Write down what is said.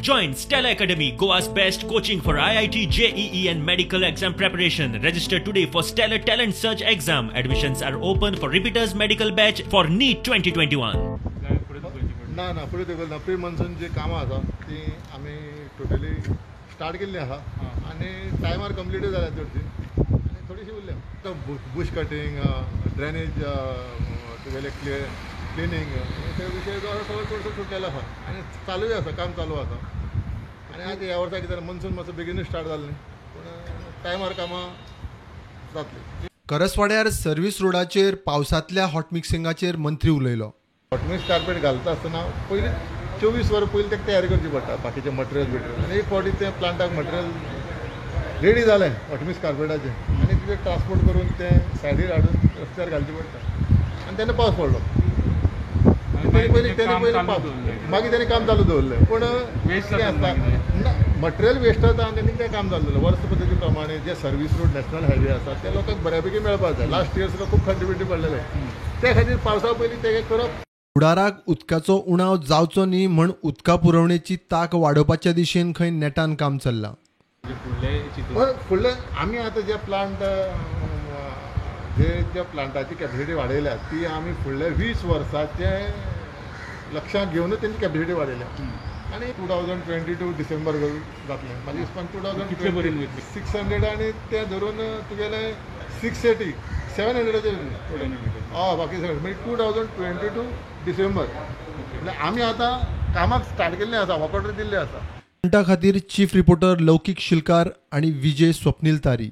Join Stellar Academy, Goa's best coaching for IIT, JEE and medical exam preparation. Register today for Stellar Talent Search exam. Admissions are open for repeaters medical batch for NEET 2021. ना ना, फुडें तेगोल ना. Pre monsoon जी कामां आसा ती आमी totally start केल्ली आसा आनी टायमार कंप्लिटूय जाल्या चडशी आनी थोडीशी उरल्या. बुश कटींग, ड्रेनेज तुगेले क्लियर क्लिनींग, ते विशय जो आसा सगळो चडसो सुटलेलो आसा आनी चालूय आसा, काम चालू आसा. आनी आतां ह्या वर्सा कितें जालें, मॉन्सून मातसो बेगीनूच स्टार्ट जालो न्ही, पूण टायमार कामां जातलीं. करसवाड्यार सर्व्हिस रोडाचेर पावसांतल्या हॉटमिक्सिंगाचेर मंत्री उलयलो. हॉटमिक्स कार्पेट घालता आसतना पयलीं 24 वरां पयलीं ताका तयारी करची पडटा, बाकीचें मटेरियल बिटेरियल. आनी एक फावटी तें प्लांटाक मटेरियल रेडी जालें हॉटमिक्स कार्पेटाचें आनी तुजें ट्रान्सपोर्ट करून तें सायडीर हाडून रस्त्यार घालचें पडटा. आनी तेन्ना पावस पडलो. तेणी पयलीं पावस, मागीर तेणी काम चालू दवरलें, पूण कितें आसता ना, मटेरियल वेस्ट जाता आनी तेणी तें काम चालू दवरलें. वर्स पद्दती प्रमाणे जे सर्वीस रोड, नॅशनल हायवे आसा, ते लोकांक बऱ्या पैकी मेळपाक जाय. लास्ट इयर सुद्दां खूब खड्डे बिड्डे पडलेले, त्या खातीर पावसा पयलीं तें करप. फुडाराक उदकाचो उणाव जावचो न्ही म्हण उदका पुरवणेची तांक वाडोवपाच्या दिशेन खंय नेटान काम चल्लां. पण फुडलें आमी आतां जे प्लांट जे ज्या प्लांटाची कॅपॅसिटी वाडयल्या ती आमी फुडल्या 20 वर्साचे लक्षांत घेवनूच तेंची कॅपॅसिटी वाडयल्या आनी 2022 डिसेंबर जातलें म्हाज्या हिसपान. 2000 600 आनी तें धरून तुगेलें 680, 700चेर. हय, बाकी सगळें म्हणजे 2022 डिसेंबर. म्हणल्यार आमी आतां कामाक स्टार्ट केल्लें आसा, वर्क ऑर्डर दिल्लें आसा. खातीर चीफ रिपोर्टर लौकीक शिलकार आणि विजय स्वप्नील तारी.